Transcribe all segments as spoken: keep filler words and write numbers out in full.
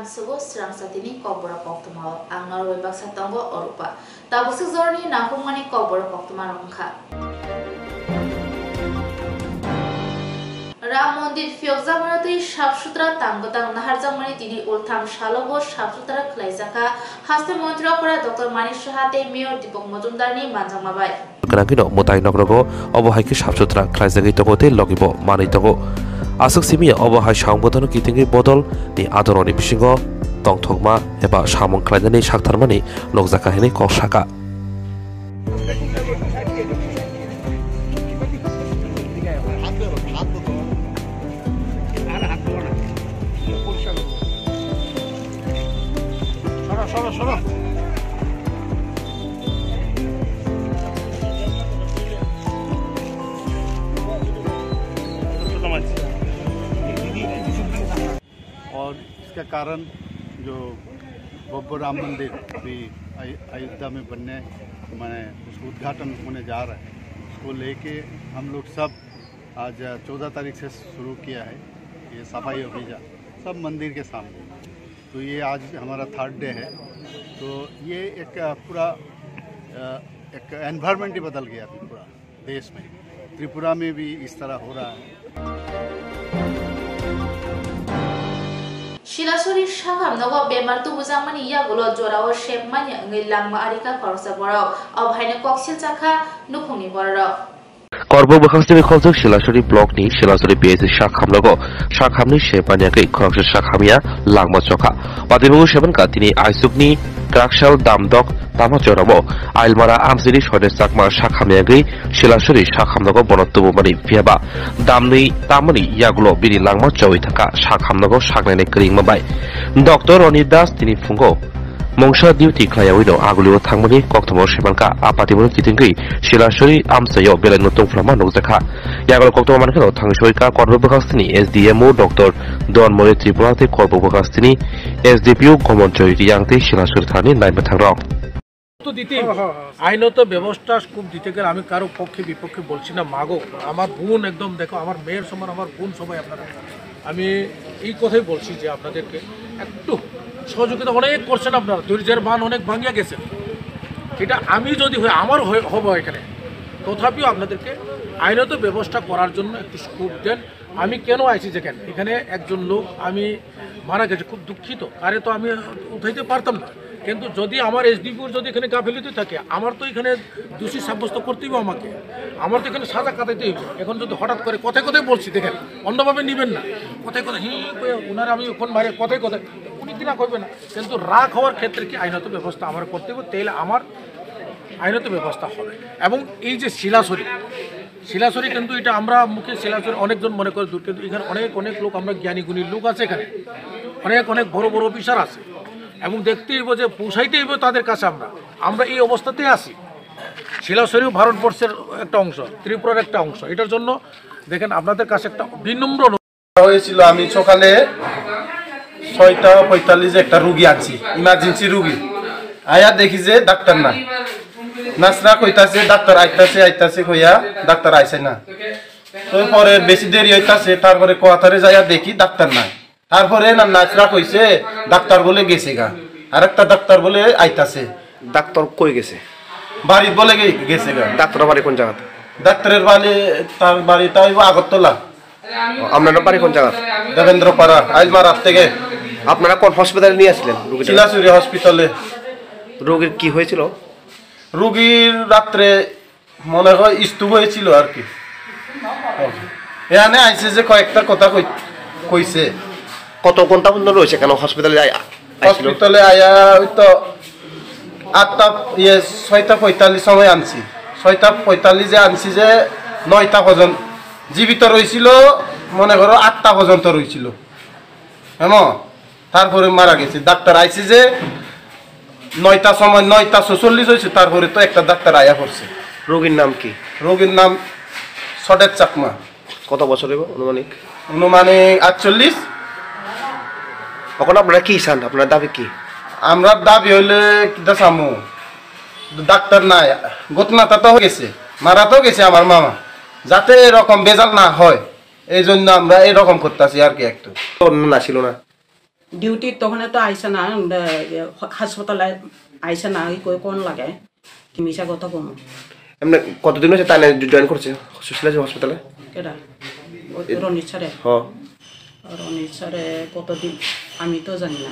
Sugo Srang Satini Kokborok koktwmao ang norok bai baksa tongo Orupa. Tabuk swk jorani nangkukmani Kokborok koktwma rok wngkha. Ram Mondir phiyokjakmani twi sap sutra tang gwtang naharjakmani tini ultham salobo sap sutra khlaijakha haste montri okra Doctor Manik Saha tei Mayor Deepak Majumdarni manjakma bai. Gwnangwino mwtai nokrogo obo hai khe sap sutra khlaijagwi tongo tei logibo manwi tongo. Aswk simi ya obo hai saung bodolno kitingwi bodol ni adoroni bisingo tongthokma eba samung khlainani saktharmani nukjakha hinwi kok saka. और इसका कारण जो भव्य राम मंदिर भी अय-, अयोध्या में बनने, माने उसको उद्घाटन होने जा रहा है, उसको लेके हम लोग सब आज चौदह तारीख से शुरू किया है ये सफाई अभियान सब मंदिर के सामने। तो ये आज हमारा थर्ड डे है। तो ये एक, अ, पूरा, अ, एक एनवायरनमेंट ही बदल गया अभी पूरा देश में। त्रिपुरा में भी इस तरह हो रहा है। Silasori sakham nogo bemar tubujakmani yagulo jorao sepmani wngwi langma arikha khoroksa borok. Obo haino koksil chakha nukhungni bororok. Korbuk bwkhak simi khongjak Silasori block ni Silasori P S C sakham nogo sakhamni sepmani wngwi khoroksa sakhamya langma chokha. Patibugo sebankha tini aisukni Kraksal Damdok Tama Choramo Ailmara Amsini Soides Chakma sakhamya wngwi Silasori sakhamnogo bono tubumani phiyaba damni tamani yagulo bini langma chowi thangkha sakhamnogo saknaini kwrwngma bai. Doctor Roni Das tini phungo mungsa duty khlaiyawino agulio thangmani kokthomo swimankha. Apatimono kitingwi Silasori amchaio belaino tongphlama nukjakha. Yagulo kokthomo mankhe thangwi soika Korbuk bwkhak sini S D M O Doctor Donmoy Tripura tei Korbuk bwkhak sini S D P O Gomonjoy Riyang tei Silasori thanani naima thangrok. তো দিতেই হবে। হ্যাঁ, হ্যাঁ, হ্যাঁ। আইনত ব্যবস্থা খুব দিতে গেলে আমি কারো পক্ষে বিপক্ষে বলছি না, মাগো, আমার বোন একদম, দেখো, আমার মেয়ের সমান, আমার বোন সবাই আপনারা। আমি এই কথাই বলছি যে আপনাদেরকে একটু সহযোগিতা অনেক করছেন আপনারা, ধৈর্যের বাঁধ অনেক ভাঙিয়া গেছে। এটা আমি যদি হই, আমার হয়ে, হবো এখানে, তথাপিও আপনাদেরকে আইনত ব্যবস্থা করার জন্য একটু স্কোপ দেন। আমি কেন আইছি যেখানে, এখানে একজন লোক আমি মারা গেছে, খুব দুঃখিত, কারে তো আমি উঠাইতে পারতাম না, কিন্তু যদি আমার এসডিপিওর যদি এখানে গাফিলতি থাকে, আমার তো এখানে দোষী সাব্যস্ত করতেই হবে আমাকে, আমার তো এখানে সাজা কাটাইতেই হবে। এখন যদি হঠাৎ করে কথায় কথায় বলছি, দেখেন, অন্যভাবে নেবেন না, কথায় কথায় হি করে ওনারা আমি ফোন মারে কথায় কথায়, উনি কি না করবে না, কিন্তু রাগ হওয়ার ক্ষেত্রে কি আইনত ব্যবস্থা আমার করতে হবে, তাহলে আমার আইনত ব্যবস্থা হবে। এবং এই যে শিলাছড়ি, শিলাছড়ি কিন্তু এটা আমরা মুখে শিলাছড়ি অনেকজন মনে করে দূর, কিন্তু এখানে অনেক অনেক লোক, আমরা জ্ঞানী গুণী লোক আছে এখানে, অনেক অনেক বড় বড় অফিসার আছে, এবং দেখতে হইব যে পৌঁছাইতে হইব তাদের কাছে। আমরা আমরা এই অবস্থাতে আছি। শিলাছড়িও ভারতবর্ষের একটা অংশ, ত্রিপুরার একটা অংশ। এটার জন্য দেখেন, আপনাদের কাছে একটা বিনম্র অনুরোধ। হয়েছিল, আমি সকালে ছয়টা পঁয়তাল্লিশে একটা রুগী আনছি, ইমার্জেন্সি রুগী। আয়া দেখি যে ডাক্তার নাই। নার্সরা কইতাছে, "ডাক্তার আইতাছে, আইতাছে," কইয়া ডাক্তার আইছে না। তো পরে বেশি দেরি হইতাছে, তারপরে কোয়ার্টারে যাইয়া দেখি ডাক্তার নাই। তারপরে না নার্সরা কইছে, "ডাক্তার বলে গেছে গা, আর একটা ডাক্তার বলে আইতাছে।" ডাক্তার কই গেছে? বাড়িত বলে গে-, গেছে গা। ডাক্তারের বাড়ি কোন জায়গাতে? ডাক্তারের বাড়ি, তার বাড়িটা হইব আগরতলা। ও, আপনার বাড়ি কোন জায়গা? দেবেন্দ্রপাড়া, আইলমারার থেকে। আপনারা কোন হসপিটালে নিয়ে আসলেন রুগীটা? চিলাচুরি হসপিটালে। রোগীর কি হয়েছিল? রুগীর রাত্রে মনে হয় স্ট্রোক হয়েছিল আর কি। এখানে আইসে যে কয়েকটা কথা কই-, কইছে। কত ঘন্টা পর্যন্ত রয়েছে কেন হসপিটালে? আই-, আইছিল? হসপিটালে আয়া ওই তো আটটা, ইয়ে, ছয়টা পঁয়তাল্লিশ সময় আনছি। ছয়টা পঁয়তাল্লিশে আনছি যে নয়টা পর্যন্ত জীবিত রইছিল, মনে করো আটটা পর্যন্ত রইছিল। এমন তারপরে মারা গেছে। ডাক্তার আইছে যে নয়টা সময়, নয়টা ছেচল্লিশ হয়েছে, তারপরে তো একটা ডাক্তার আয়া পড়ছে। রোগীর নাম কি? রোগীর নাম সটেজ চাকমা। কত বছর হইব আনুমানিক? আনুমানিক আটচল্লিশ। এখন আপনারা কি চান? আপনার দাবি কি? আমরা দাবি হইলে কিতা চামু? ডাক্তার নাই, ঘটনাটা তো হয়ে গেছে, মারা তো গেছে আমার মামা, যাতে এরকম বেজাল না হয়, এই জন্য আমরা এরকম করতেছি আর কি একটু। তো না ছিল না? Duty তখনও তো আইসে না, আমরা হাসপাতালে আইসে না, ওই কই কোন লাগে, কি মিছা কথা কম। এমনি কতদিন হয়েছে তাহলে জয়েন করছে সুশীলা হসপিটালে? কেডা? ওই এ- রনিত স্যারে? হ। রনিত স্যারে কতদিন, আমি তো জানি না।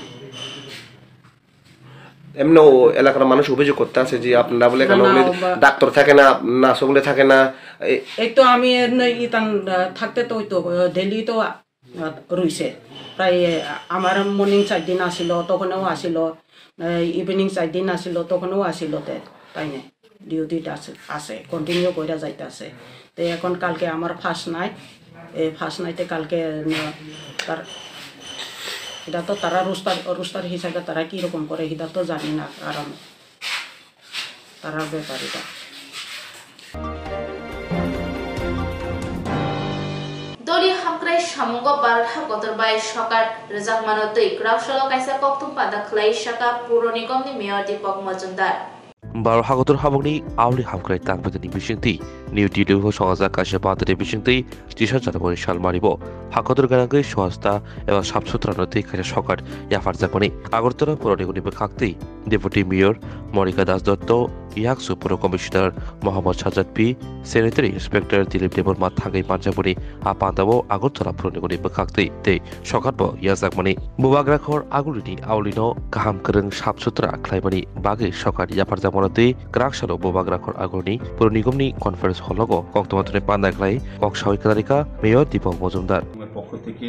এমনি ও এলাকার মানুষ অভিযোগ করতে আছে যে আপনারা বলে না, কেন না, বলে ওবা- ডাক্তার থাকে না, নার্স বলে থাকে না, এ- এই তো আমি এমনি ইতান, আহ, থাকতে তো ওই তো, আহ, ডেলি তো, আহ, রইছে। প্রায়, আহ, আমার মর্নিং চার দিন আসিল, তখনও আসিল, আহ, ইভিনিং চার দিন আসিল, তখনও আসিল তে, তাই না? ডিউটিত আছে, আছে, কন্টিনিউ কইরা যাইতাছে। তে এখন কালকে আমার ফার্স্ট নাইট, এই ফার্স্ট নাইটে কালকে, উম, তার, এটা তো তারা রোস্টার, রোস্টার হিসাবে তারা কিরকম করে, এটা তো জানি না, কারণ তারার ব্যাপার এটা। Doli hamkrai samungo Bharat hakotor bai sokar rwjakmano twi kwrak salo kaisa koktwma panda khlai saka Puro Nigomni Mayor Deepak Majumdar. Baro hakotor habokni auli hamkrai tangphaini bisingtwi New Delhi o songajak kaisa bathari bisingtwi tisa January salmaribo hakotor gwnangwi swasta eba sap sutrano twi kaisa sokar yapharjakmani Agartala Puro Nigomni bwkhaktwi Deputy Mayor Monika Das Dotto, Yaksu Puro Commissioner Mohammad Sajjad P, Sanitary Inspector Dilip Debbarma thangwi manjakmani a pandao Agartala Puro Nigomni bwkhaktwi tei sokatbo yajakmani. Bubagrakhor Agulini aulino kaham kwrwng sap sutra khlaimani bagwi sokar yapharjakmano twi kwrak salo Bubagrakhor Agulini Puro Nigomni conference hall nogo koktwma thani panda khlai kok sawi kwlarika Mayor Deepak Majumdar. আমার পক্ষ থেকে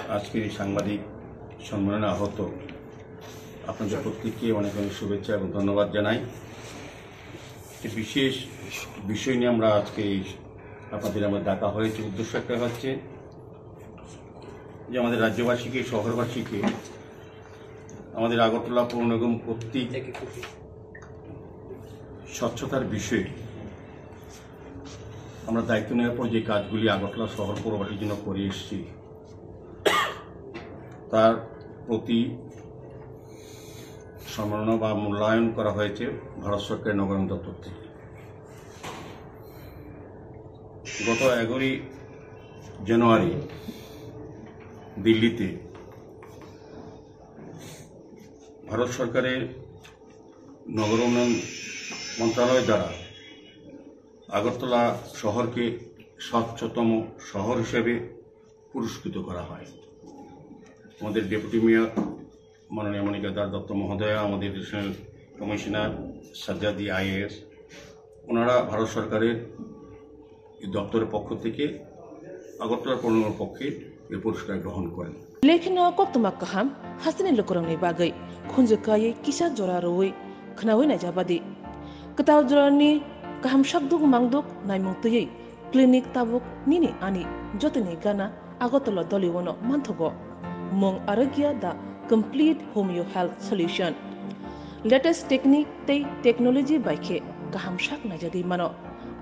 আজকের এই সাংবাদিক সম্মেলনে আহত আপনাদের প্রত্যেককে অনেক অনেক শুভেচ্ছা এবং ধন্যবাদ জানাই। একটি বিশেষ বিষয় নিয়ে আমরা আজকে এই আপনাদের আমরা ডাকা হয়েছে। উদ্দেশ্য একটা হচ্ছে যে আমাদের রাজ্যবাসীকে, শহরবাসীকে আমাদের আগরতলা পৌর নিগম কর্তৃক স্বচ্ছতার বিষয়ে আমরা দায়িত্ব নেওয়ার পর যে কাজগুলি আগরতলা শহর পৌরবাসীর জন্য করে এসেছি, তার প্রতি সম্মাননা বা মূল্যায়ন করা হয়েছে ভারত সরকারের নগরায়ণ দপ্তর থেকে। গত এগারোই জানুয়ারি দিল্লিতে ভারত সরকারের নগর উন্নয়ন মন্ত্রণালয় দ্বারা আগরতলা শহরকে স্বচ্ছতম শহর হিসেবে পুরস্কৃত করা হয়। আমাদের ডেপুটি মেয়র মাননীয় মনিকা দাস দত্ত মহোদয়া, আমাদের অ্যাডিশনাল কমিশনার সাজ্জাদি আইএএস, ওনারা ভারত সরকারের এই দপ্তরের পক্ষ থেকে আগরতলা পৌর নিগমের পক্ষে এই পুরস্কার গ্রহণ করেন। Lekheno koktwma kaham hasteni lukurokni bagwi khunju kaiwi kisa jora rwui khnaui naijabadi. Kwtal jorani kaham sakduk mangduk naimung twiwi clinic tabuk nini ani jotoni gana Agartala Doliwono manthogo. Mung Arogya the complete homeo health solution. Latest technique tei technology bai khe kaham sak naijagwi mano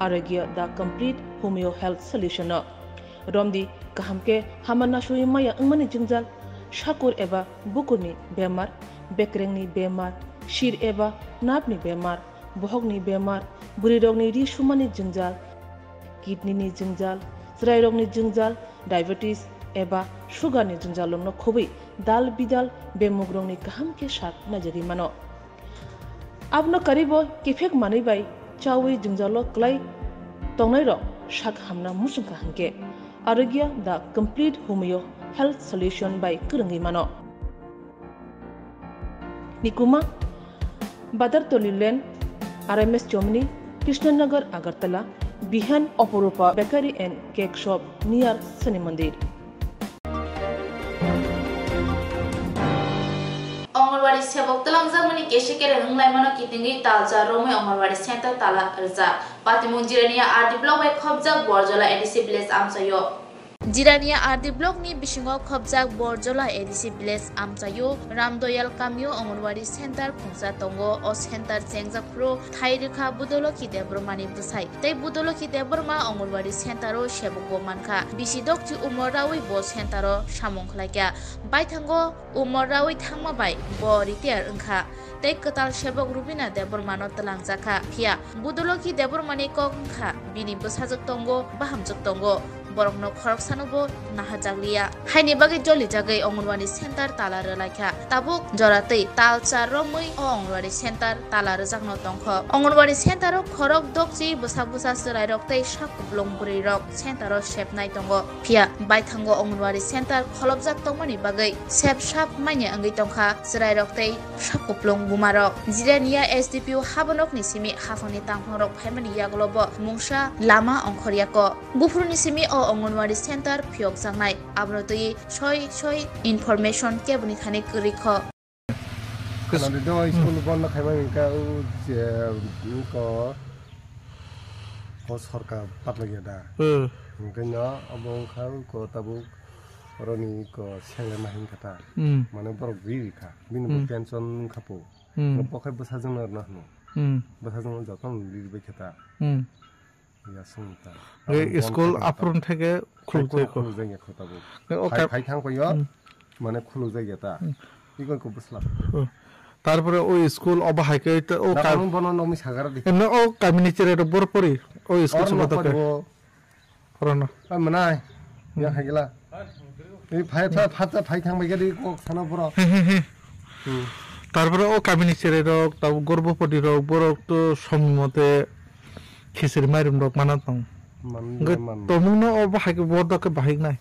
Arogya the complete homeo health solution no. Romdi kaham khe hama nasui maya wngmani jwngjal, sakur eba bukurni bemar, bekrengni bemar, sir eba napni bemar, bohokni bemar, bwrwirokni ri sumani jwngjal, kidney ni jwngjal, chwrairokni jwngjal, diabetes eba sugar ni jwngjalrokno khobwi dal bidal bemugrokni kaham khe sak naijagwi mano. Abono karwibo kiphek manwi bai chaui jwngjalo kwlai tongnairok sak hamna muchungkha hinkhe Arogya the complete homeo health solution bai kwrwngwi mano. Nikuma, Badartoli Lane, R M S Chomni, Krishnanagar, Agartala, Bihan, Oporupa Bakery and Cake Shop, near Shani Mandir. Anganwadi sebok twlangjakmani kesi kereng wnglaimano kitingwi talcha romwi Anganwadi center tala rwjak. Patimung Jirania R D block bai khopjak Borjola A D C village amchaio. Jirania R D block ni bisingo khopjak Borjola A D C village amchaio Ramdoyal kamio Anganwadi center khungsa tongo. O center chengjak phuru thai rwkha Budolokhi Debbarmani bwsai. Tei Budolokhi Debbarma Anganwadi center o sebokbo mankha. Bisi dokchi umor rawi bo center o samung khlaikha. Baithango umor rawi thangma bai bo retire wngkha. Tei kwtal sebok Rubina Debbarmano twlangjakha. Phiya Budolokhi Debbarmani kok wngkha, bini bwsajwk tongo, bahamjwk tongo. borokno khoroksano bo naharjakliya. Haini bagwi jolijagwi Anganwadi center tala rwlaikha. Tabuk jora twi tal char romwi o Anganwadi center tala rwjakno tongkho. Anganwadi center o khorok dokchi bwsa bwsa chwrairok tei sak kuplung bwrwirok center o sepnai tongo. Phiya baithango Anganwadi center kholopjak tongmani bagwi sep sap manya wngwi tongkha chwrairok tei sak kuplung bumarok. Jirania S D P O habonokni simi haphangni tangphungrok phaimani yagulo bo mungsa lama ongkhorya kho. Buphuruni simi o Anganwadi center phiyokjaknai, abono twi soi soi information keboni thani kwrwi kho. Khwnadi do school bondo khaimani wngkha o je ko, ko sorkar patlagia da. Hmm. Wngkha no abo wngkha ko tabuk oroni ko sengre ma hinkha ta. Hmm. Mane borok ri ri kha. Bini bo Hmm. pension wngkha po. Hmm. Bo khai bwsajwkno rwna hwno. Hmm. Bwsajwkno jotono ri ri bai kha ta. Hmm. Ya sung ta. Abo school aphurun theke khuluk jaikho. Khuluk jaikho tabuk. Phai thang paio, hmm, mane khuluk jaiya ta. Hmm. Iko ko bwsla. Hmm. Tarpore o school obo hai khe o bono nokni sagara di. Emne o kamini chere ro bor pori o school sobo to khe. Oro no. Ai manai. Ya hai gila. Ei phai phai phai thang bai gadi kok sana boro. He, he, he. Hmm. Tarpore o kamini chererok, tabuk gorbopoti rok, borok to somoy mote khichiri mairum rok mana tong. Hwnkhe tomungno obo hai khe bo dok khe bahik nai.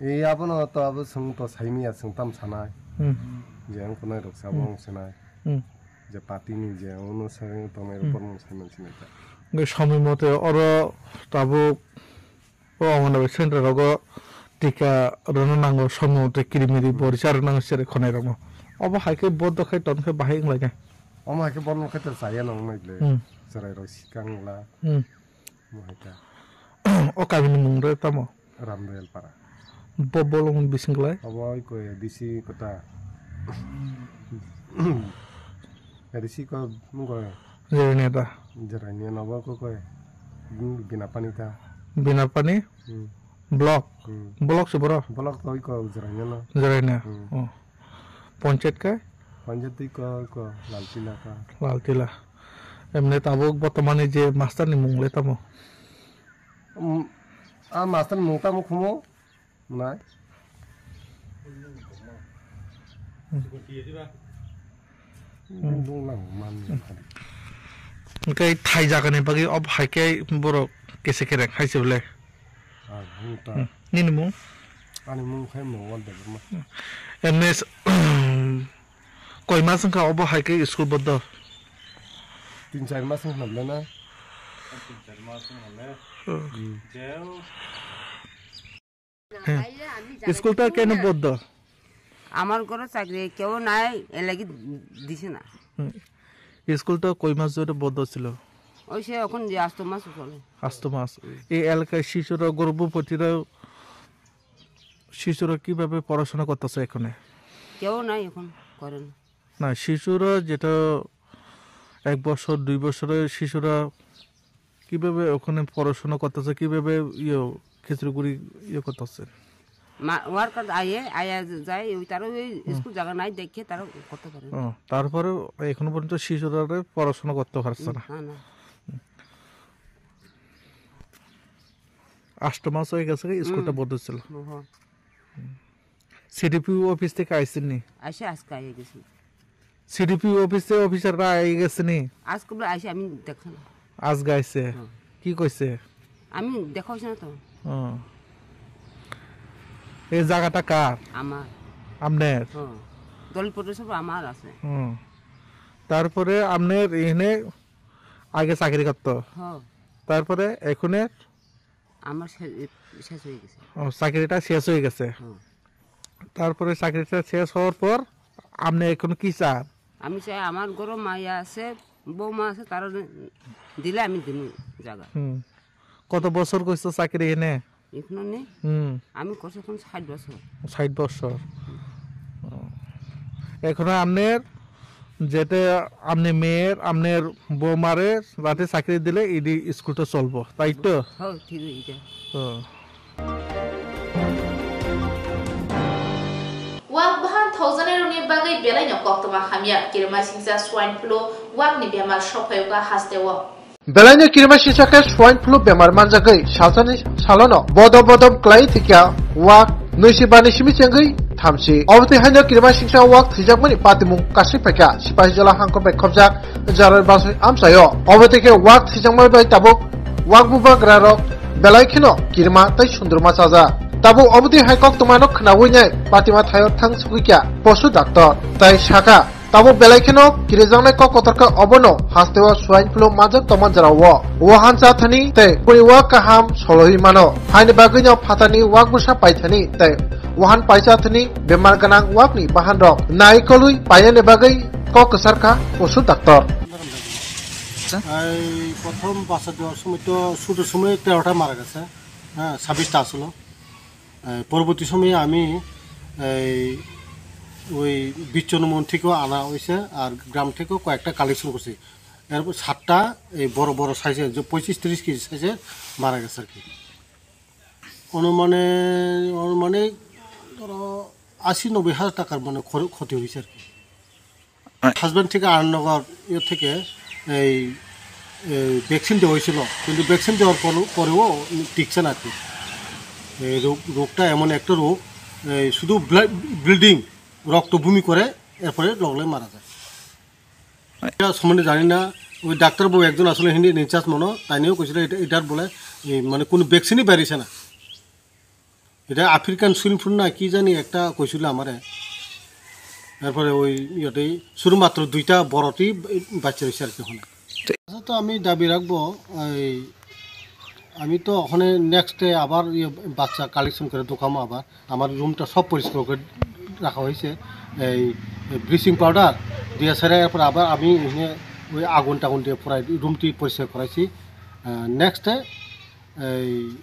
Ei abono to abo swng to saimiya swng tam sanai. Hmm. Je ang kunai rok sabo Hmm. ang sanai. Hmm. Je party ni je ono sai tongnai rok Hmm. borok sai mansinai ta. Hwnkhe somoy mote oro tabuk O Anganwadi center rogo tika rwna nango, somoy tei kirimiri Hmm. borisa rwna nango, sere khonai rokno. Obo hai khe bodo khai ton khe bahai wng lai nai. Omo hai khe bono khai to chaya nang nai le. Hmm. Chwrai rok sikang la. Hmm. Mo hai ta. O kamini mung re tamo? Ramdayal para. Bo bolong bising lai? Obo oi ko D C kota. D C ko mung ko. Jerenia ta. Jerenia nobo ko ko. Binapani ta. Binapani? Hmm. Block. Hmm. Block se boro? Block to iko Jeraina no. Jeraina. Hmm. Oh. Panchayat kai? Panchayat iko, iko Laltila ka. Laltila. Emne tabuk botomani je master ni mung le tamo? Um, a master ni mung tamo khumo? Nai. Hmm. Bung lang man. Hwnkhe thai jagani bagwi ob hai khe borok kese kereng hai se bwle. Ah, hmm, ta. Hmm. Nini mung? Ani mung khe Mongol Debbarma. Hmm. Emne s-, koi mas wngkha obo hai khe school bondo? Tin char mas wngkha na bwle na? Tin char mas wngkha le. Hmm. Hmm. Jeo. হ্যাঁ। স্কুলটা কেন বন্ধ? আমার ঘরে চাকরি কেউ নাই, এর লাগি দিছে না। হুম। স্কুলটা কয় মাস ধরে বন্ধ ছিল? ওই সে এখন যে আষ্ট মাস চলে। আষ্ট মাস। হুম। এই এলাকায় শিশুরা, গর্ভবতীরা, শিশুরা কিভাবে পড়াশোনা করতেছে এখানে? কেউ নাই এখন, করে না। না, শিশুরা যেটা এক বছর, দুই বছরের শিশুরা কিভাবে ওখানে পড়াশোনা করতেছে, কিভাবে ইয়ে খিচুড়ি গুড়ি ইয়ে করতেছে? মা-, ওয়ার্কার আয়ে, আয়া যায়, ওই তারা ওই হুম। স্কুল জায়গা নাই দেখে তারা করতে পারে না। ও, তারপরে এখনো পর্যন্ত শিশুরা পড়াশোনা করতে পারছে হুম, না। না, না। আষ্ট মাস হয়ে গেছে, স্কুলটা হুম। বন্ধ ছিল। হুম, হুম। সিডিপিও অফিস থেকে আইসেননি? আসে, আজকে আইয়া গেছে। সিডিপিও অফিসে অফিসাররা আইয়া গেছেনি? আজকে বলে আইসে, আমি দেখলাম। আজকে আইসে? হুম। কি কইছে? আমি দেখা হইছে না তো। হুম। এই জায়গাটা কার? আমার। আপনার? হুম। দলিলপত্র সব আমার আছে। হুম। তারপরে আপনার এখানে আগে চাকরি করতো? হুম। তারপরে এখানে আমার শে-, এ, শেষ হয়ে গেছে। ও, চাকরিটা শেষ হয়ে গেছে। হুম। তারপরে চাকরিটা শেষ হওয়ার পর আপনি এখন কি চান? আমি চাই আমার ঘরে মাইয়া আছে, বৌমা আছে, তারা দিলে আমি দিমু জায়গা। হুম। কত বছর করছো চাকরি এনে? এখনো নেই। হুম। আমি করছি এখন ষাট বছর। ষাট বছর। ও। এখন আপনার যেটা আপনি মেয়ের, আপনার বৌমারে রাতে চাকরি দিলে এডি স্কুলটা চলবো, তাই তো? হ্যাঁ, ঠিক আছে। ও। Wak bahan thokjaknairokni bagwi belaino koktwma hamya, kirimasingcha swine flu, wakni bemar sokphaio kha hasteo. Belaino kirimasingcha khe swine flu bemar manjagwi salsani Salono bodom bodom klai thikya wak nuisi bani simi chengwi thamsi. Obotwi haino kirima singsa wak thwijakmani patimung kasui phaikha Sipahijola hangkor bai khobjak Jaroi Basoi amchaio. Obotwi khe wak thwijakma bai tabuk wak bubagra rok belai kheno kirima tei sundruma chaja. Tabuk obotwi hai koktwmano khnawi nai patima thaio thang sugwikya posu doctor tei saka. Tabuk belai kheno kirijaknai kok kotorkha obono hasteo swine flu manjak tongma jorao. Wahan cha thani tei bwrwi wa kaham soloi mano. Haini bagwino phatarni wak bwsa paithani tei wahan paisa thani bemar gwnang wakni bahanrok naikolwi painani bagwi kok kwsarkha posu doctor. এই প্রথম বাচ্চা দেওয়ার সময় তো ছোটো সময় তেরোটা মারা গেছে, হ্যাঁ, ছাব্বিশটা আসলো। এই পরবর্তী সময়ে আমি এই ওই বিচ্ছন্ন মন থেকেও আনা হয়েছে, আর গ্রাম থেকেও কয়েকটা কালেকশন করছি। এরপর সাতটা এই বড় বড় সাইজের, যে পঁচিশ তিরিশ কেজি সাইজের মারা গেছে আর কি। অনুমানে, অনুমানে ধরো আশি নব্বই হাজার টাকার মানে খর-, ক্ষতি হয়েছে আর কি। আ- হাজব্যান্ড থেকে আনন্দনগর ইয়ে থেকে এই, এই ভ্যাকসিন দেওয়া হয়েছিল, কিন্তু ভ্যাকসিন দেওয়ার পর, পরেও টিকছে না আর কি। এই রোগ, রোগটা এমন একটা রোগ, এই শুধু ব্লা-, ব্লিডিং, রক্ত বমি করে, এরপরে লগ লগে মারা যায়। এটা সম্বন্ধে জানি না। ওই ডাক্তারবাবু একজন আসলে হিন্দি ইনচার্জ মনে হয়, তাইনিও কইছিল এটা, এটার বলে এই মানে কোনো ভ্যাকসিনই বেরিয়েছে না। এটা আফ্রিকান সুইন ফ্লু না কি জানি একটা কইছিল আমারে। এরপরে ওই ইয়েতেই শুধুমাত্র দুইটা বড়টি বাচ্চা হয়েছে আর কি ওখানে। তো আচ্ছা, তো আমি দাবি রাখবো, এই আমি তো ওখানে নেক্সট ডে আবার ইয়ে বাচ্চা কালেকশন করে দোকামো আবার। আমার রুমটা সব পরিষ্কার করে রাখা হয়েছে, এই ব্লিচিং পাউডার দিয়ে সেরে। এরপর আবার আমি এখানে ওই আগুন টাগুন দিয়ে পুরাই রুমটি পরিষ্কার করাইছি। নেক্সট ডে এই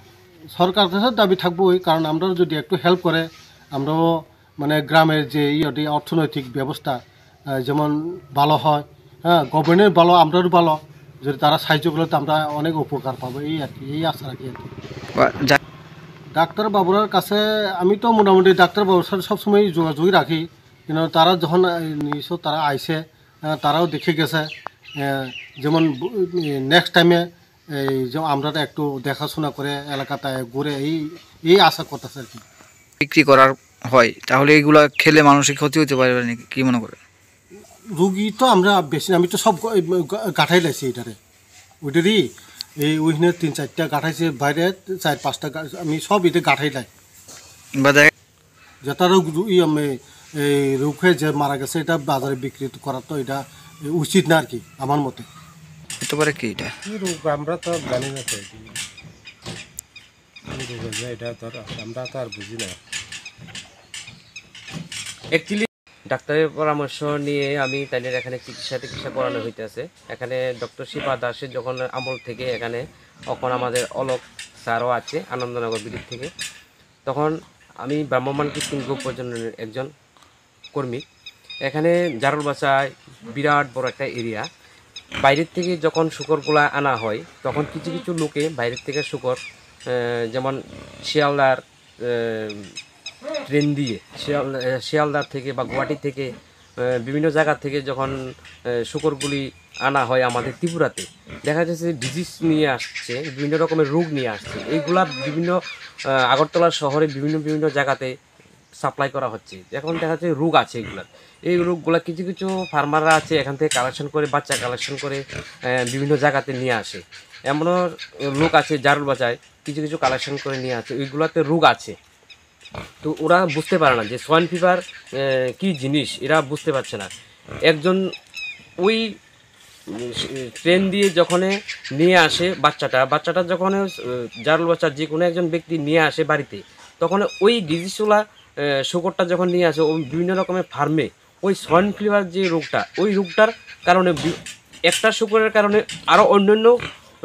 সরকার কাছে দাবি থাকবোই, কারণ আমরাও যদি একটু হেল্প করে, আমরাও মানে গ্রামের যে ইয়েটি অর্থনৈতিক ব্যবস্থা, আহ, যেমন ভালো হয়, হ্যাঁ, গভর্নমেন্টের ভালো, আমরারও ভালো, যদি তারা সাহায্য করলে তো আমরা অনেক উপকার পাবো, এই আর কি, এই আশা রাখি আর কি। বা যা- ডাক্তার বাবুরার কাছে আমি তো মোটামুটি ডাক্তার বাবুর সাথে সবসময় যোগাযোগই রাখি, কিন্তু তারা যখন, আহ, নিশ্চয় তারা আইসে, আহ, তারাও দেখে গেছে, আহ, যেমন নেক্সট টাইমে এই যে আমরা তো একটু দেখাশোনা করে এলাকাতে ঘুরে এই, এই আশা করতেছে আর কি। বিক্রি করার হয়, তাহলে এগুলা খেলে মানসিক ক্ষতি হতে পারে নাকি, কি মনে করে? রুগী তো আমরা বেশি, আমি তো সব গা-, গাঁঠাই লাইছি এটারে, ওইটারই এই ওইখানে তিন চারটা গাঁঠাইছে বাইরে, চার পাঁচটা গা-, আমি সব এটা গাঁঠাই লাই। বা দেখা যেটা রোগ রু-, ইয়ে, মে-, এই রোগ হয়ে যে মারা গেছে, এটা বাজারে বিক্রি করা তো এটা উচিত না আর কি, আমার মতে। হতে পারে কি এটা? কি রোগ আমরা তো জানি না তো। কি রোগ হয়েছে এটা তো আর, আমরা তো আর বুঝি না। অ্যাকচুয়ালি ডাক্তারের পরামর্শ নিয়ে আমি তাদের এখানে চিকিৎসা টিকিৎসা করানো হইতেছে। এখানে ডক্টর শিপা দাসের যখন আমল থেকে এখানে, এখন আমাদের অলোক স্যারও আছে আনন্দনগর বিডির থেকে। তখন আমি ভ্রাম্যমাণ কৃত্রিম গোপপ্রজননের একজন কর্মী। এখানে জারুলবাসায় বিরাট বড় একটা এরিয়া। বাইরের থেকে যখন শুকরগুলা আনা হয়, তখন কিছু কিছু লোকে বাইরের থেকে শুকর, আহ, যেমন শিয়ালদার, আহ, ট্রেন দিয়ে শিয়াল-, আহ, শিয়ালদার থেকে বা গুয়াহাটি থেকে, আহ, বিভিন্ন জায়গা থেকে যখন, আহ, শুকরগুলি আনা হয় আমাদের ত্রিপুরাতে, দেখা যাচ্ছে যে ডিজিজ নিয়ে আসছে, বিভিন্ন রকমের রোগ নিয়ে আসছে। এইগুলা বিভিন্ন, আহ, আগরতলা শহরে বিভিন্ন বিভিন্ন জায়গাতে সাপ্লাই করা হচ্ছে। এখন দেখা যাচ্ছে রোগ আছে এগুলার। এই রোগগুলা কিছু কিছু ফার্মাররা আছে, এখান থেকে কালেকশন করে, বাচ্চা কালেকশন করে, আহ, বিভিন্ন জায়গাতে নিয়ে আসে। এমনও লোক আছে জারুল বাজায় কিছু কিছু কালেকশন করে নিয়ে আসে, ওইগুলাতে রোগ আছে। তো ওরা বুঝতে পারে না যে সোয়াইন ফিভার, আহ, কি জিনিস, এরা বুঝতে পারছে না। একজন ওই উম, ট্রেন দিয়ে যখন নিয়ে আসে বাচ্চাটা, বাচ্চাটা যখন, আহ, জারুল বাচ্চা যে কোনো একজন ব্যক্তি নিয়ে আসে বাড়িতে, তখন ওই ডিজিজওয়ালা, আহ, শুকরটা যখন নিয়ে আসে, ও বিভিন্ন রকমের ফার্মে ওই সোয়াইন ফিভার যে রোগটা, ওই রোগটার কারণে বি-, একটা শুকরের কারণে আরও অন্যান্য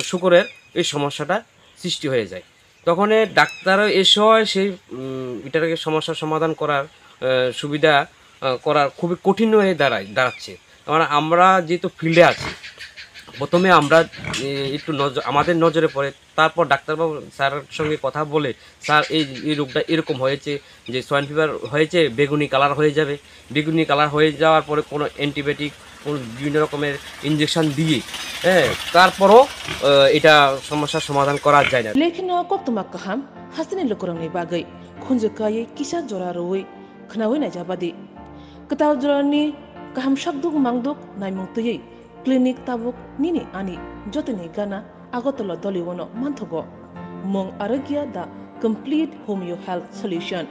শুকরের এই সমস্যাটা সৃষ্টি হয়ে যায়। তখন এ ডাক্তারও এসেও সেই, উম, এটাকে সমস্যার সমাধান করার, আহ, সুবিধা, আহ, করার খুবই কঠিন হয়ে দাঁড়ায়, দাঁড়াচ্ছে। কারণ আমরা যেহেতু ফিল্ডে আছি, প্রথমে আমরা, এ, একটু নজর, আমাদের নজরে পড়ে, তারপর ডাক্তারবাবু স্যারের সঙ্গে কথা বলে, "স্যার, এই, এই রোগটা এরকম হয়েছে যে সোয়াইন ফিভার হয়েছে, বেগুনি কালার হয়ে যাবে, বেগুনি কালার হয়ে যাওয়ার পরে কোনো অ্যান্টিবায়োটিক কোন বিভিন্ন রকমের ইনজেকশন দিয়ে, হ্যাঁ, তারপরও, আহ, এটা সমস্যার সমাধান করা যায় না। Lekheno koktwma kaham hasteni lukurokni bagwi khunju kaiwi kisa jora rwui khwnaui naijabadi. Kwtal jorani kaham sakduk mangduk naimung twiwi clinic tabuk nini ani jotoni gana Agartala Doliuno manthogo. Mung Arogya the complete homeo health solution.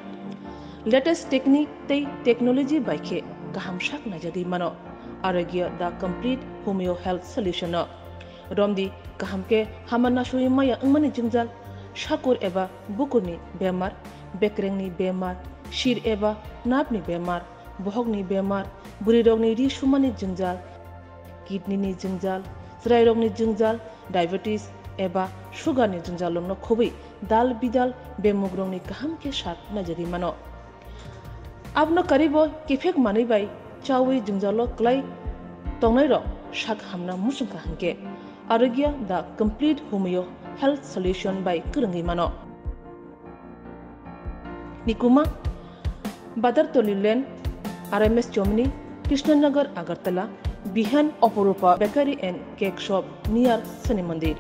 Latest technique tei technology bai khe kaham sak naijagwi mano. Arogya the complete homeo health solution no. Romdi kaham khe hama nasui maya wngmani jwngjal, sakur eba bukurni bemar, bekrengni bemar, sir eba napni bemar, bohokni bemar, bwrwirokni ri sumani jwngjal, kidney ni jwngjal, chwrairokni jwngjal, diabetes eba sugar ni jwngjal rokno khobwi dal bidal bemugrokni kaham khe sak naijagwi mano. Abono karibo kiphek manwi bai chawi jwngjalo kwlai tongnairok sak hamna muchungkha hwnkhe Arogya the complete homeo health solution bai kwrwngwi mano. Nikuma, Badartoli Lane, R M S Chomni, Krishnanagar, Agartala, Bihan Oporupa Bakery and Cake Shop near Shani Mandir.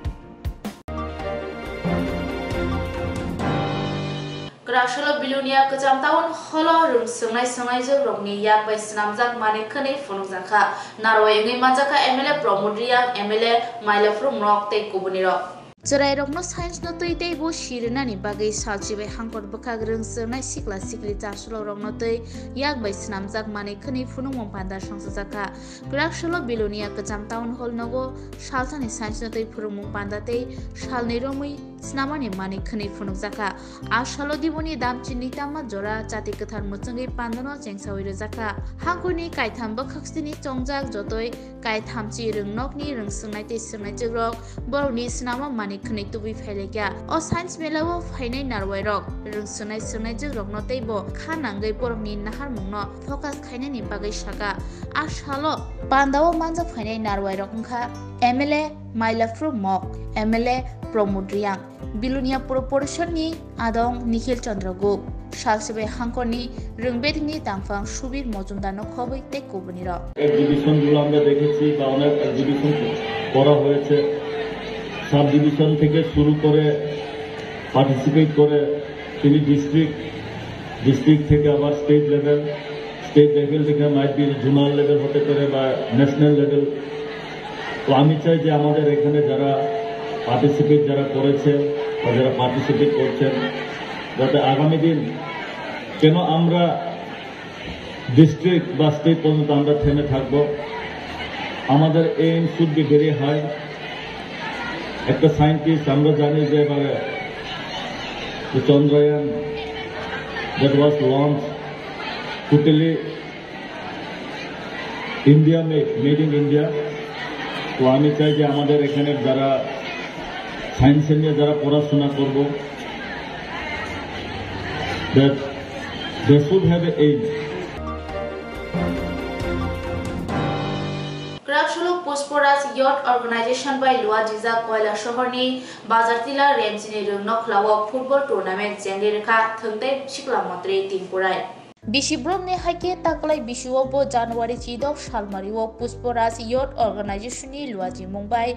Kwraksalo Bilonia Kwcham Town Hall o rwng swngnai swngnaijakrokni yak bai swnamjak manwi khwnwi phunukjakha. Narwai wngwi manjakha M L A Pramod Reang, M L A Mailaphuru Mok tei kubunirok. Chwrairokno science no twi teibo si rwnani bagwi salchibai hangkor bwkhak rwng swngnai sikla sikli chasulok rokno twi yak bai swnamjak manwi khwnwi phunukmung panda songchajakha. Kwraksalo Bilonia Kwcham Town Hall nogo salsani science no twi phunukmung panda tei salnwi romwi swnamani manwi khwnwi phunukjakha. A salo diboni damchini tama jora chati kwthar mwchwngwi pandano chengsawi rwjakha. Hangkuni kaitham bwkhaksini chongjak jotoi kaithamchi rwngnokni rwngswngnai tei swngnaijakrok borokni swnamo manwi khwnwi tubui phailaikha. O science mela o phainai narwairok rwngswngnai swngnaijakrokno teibo kha nangwi borokni naharmungno focus khainani bagwi sakha. A salo pandao manjak phainai narwairok wngkha M L A Mailaphuru Mok, M L A Pramod Reang, Bilonia Puro Porishadni adong Nikhil Chandra Gup, salsibai hangkorni rwngbetingni tangphang Subir Mojumdarno khobwi tei kubunirok. এক্সিবিশনগুলো আমরা দেখেছি বা অনেক এক্সিবিশন করা হয়েছে, sub division থেকে শুরু করে পার্টিসিপেট করে তিনি ডিস্ট্রিক্ট, ডিস্ট্রিক্ট থেকে আবার স্টেট লেভেল, স্টেট লেভেল থেকে মাইট বি জোনাল লেভেল হতে পারে বা ন্যাশনাল লেভেল। তো আমি চাই যে আমাদের এখানে যারা পার্টিসিপেট যারা করেছে বা যারা পার্টিসিপেট করছেন, যাতে আগামী দিন কেন আমরা ডিস্ট্রিক্ট বা স্টেট পর্যন্ত আমরা থেমে থাকবো, আমাদের aim should be very high। একটা সায়েন্টিস্ট আমরা জানি যে এবারে যে Chandrayaan that was launch totally India made, made in India। তো আমি চাই যে আমাদের এখানে যারা সায়েন্স নিয়ে যারা পড়াশোনা করব, that they should have a aim। Kwraksalo Pushparaj Youth Organization bai luajijak Koilasohorni Bazar Tila Remchini rwngnokhla o football tournament chengwi rwkha thwngtei sikla montri Tinku Rai. Bisi borokni hai khe taklai bisio bo January chidok salmario Pushparaj Youth Organization ni luajimung bai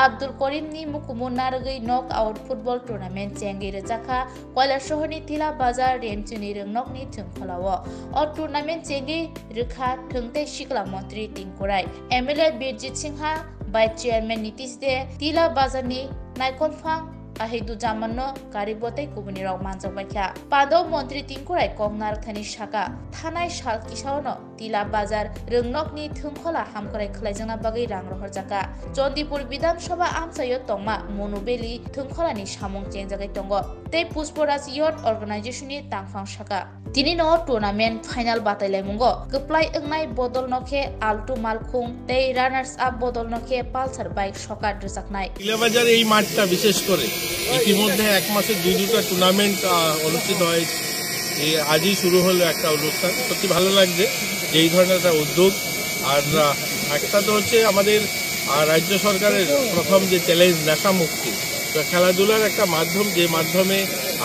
Abdul Korim ni mukumu narwgwi knock out football tournament chengwi rwjakha Koilasohor ni Tila Bazar Remchini rwngnokni thwngkhwla o. O tournament chengwi rwkha thwngtei sikla montri Tinku Rai, M L A Birjit Singha, Vice Chairman Nitish De, Tila Bazar ni Naikolphang Ahidu Jamanno karibo tei kubunirok manjakbaikha. Pando montri Tinku Rai kok narwkthani saka, thanai sal kisaono Tila Bazar rwngnokni thwngkhwla hamkrai khwlaijakna bagwi rang rohorjakha. Chandipur Bidhan Sabha amchaio tongma Monu Valley thwngkhwlani samung chengjagwi tongo tei Pushparaj Youth Organization ni tangphang saka. Tini no tournament final batailaimungo kwplai wngnai bodol no khe Altu Malkhung tei runners up bodol no khe Pulsar bike sokat rwjaknai. Tilabazar এই মাঠটা বিশেষ করে ইতিমধ্যে এক মাসে দুই দুটো টুর্নামেন্ট, আহ, অনুষ্ঠিত হয়। এই আজই শুরু হলো একটা অনুষ্ঠান, সত্যি ভালো লাগছে যে এই ধরনের একটা উদ্যোগ। আর, আহ, একটা তো হচ্ছে আমাদের, আহ, রাজ্য সরকারের প্রথম যে চ্যালেঞ্জ নেশা মুক্তি, তো খেলাধুলার একটা মাধ্যম, যে মাধ্যমে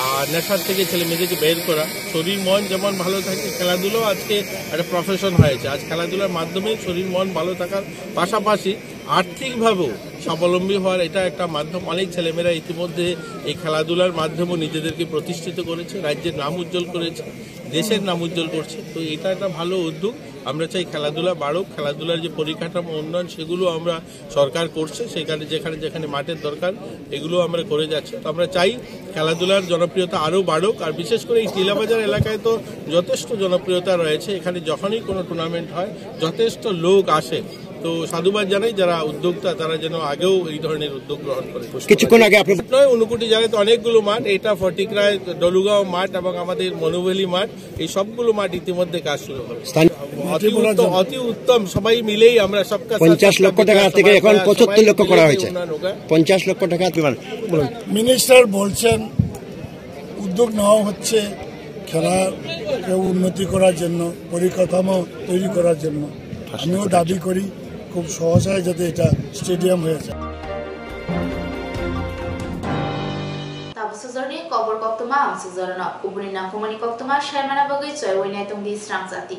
আর নেশার থেকে ছেলে মেয়েদেরকে বের করা। শরীর মন যেমন ভালো থাকে, খেলাধুলাও আজকে একটা প্রফেশন হয়েছে। আজ খেলাধুলার মাধ্যমে শরীর মন ভালো থাকার পাশাপাশি আর্থিকভাবেও স্বাবলম্বী হওয়ার এটা একটা মাধ্যম। অনেক ছেলেমেয়েরা ইতিমধ্যে এই খেলাধুলার মাধ্যমে নিজেদেরকে প্রতিষ্ঠিত করেছে, রাজ্যের নাম উজ্জ্বল করেছে, দেশের নাম উজ্জ্বল করছে। তো এটা একটা ভালো উদ্যোগ। আমরা চাই খেলাধুলা বাড়ুক, খেলাধুলার যে পরিকাঠামো উন্নয়ন সেগুলো আমরা সরকার করছে, সেখানে যেখানে যেখানে মাঠের দরকার এগুলো আমরা করে যাচ্ছি। তো আমরা চাই খেলাধুলার জনপ্রিয়তা আরও বাড়ুক। আর বিশেষ করে এই টিলাবাজার এলাকায় তো যথেষ্ট জনপ্রিয়তা রয়েছে, এখানে যখনই কোনো টুর্নামেন্ট হয় যথেষ্ট লোক আসে। তো সাধুবাদ জানাই যারা উদ্যোক্তা, তারা যেন আগেও এই ধরনের উদ্যোগ গ্রহণ করে। কিছুক্ষণ আগে আপনি নয়, ঊনকোটি জায়গায় তো অনেকগুলো মাঠ, এটা ফটিকরায় ডলুগাঁও মাঠ এবং আমাদের মনুভ্যালি মাঠ, এই সবগুলো মাঠ ইতিমধ্যে কাজ শুরু হবে। স্থানীয় অতি উত্তম, অতি উত্তম, সবাই মিলেই আমরা সবকা সাথ পঞ্চাশ লক্ষ টাকা থেকে এখন পঁচাত্তর লক্ষ করা হয়েছে। পঞ্চাশ লক্ষ টাকা। মিনিস্টার বলছেন উদ্যোগ নেওয়া হচ্ছে খেলাকে উন্নতি করার জন্য, পরিকাঠামো তৈরি করার জন্য। আমিও দাবি করি খুব সহসায় যাতে এটা স্টেডিয়াম হয়ে যায়। Tabuk sujorni kobor koktwma ang sujorno. Ubuni nangkukmani koktwma saimana bagwi choi wai nai tongdi srang jati.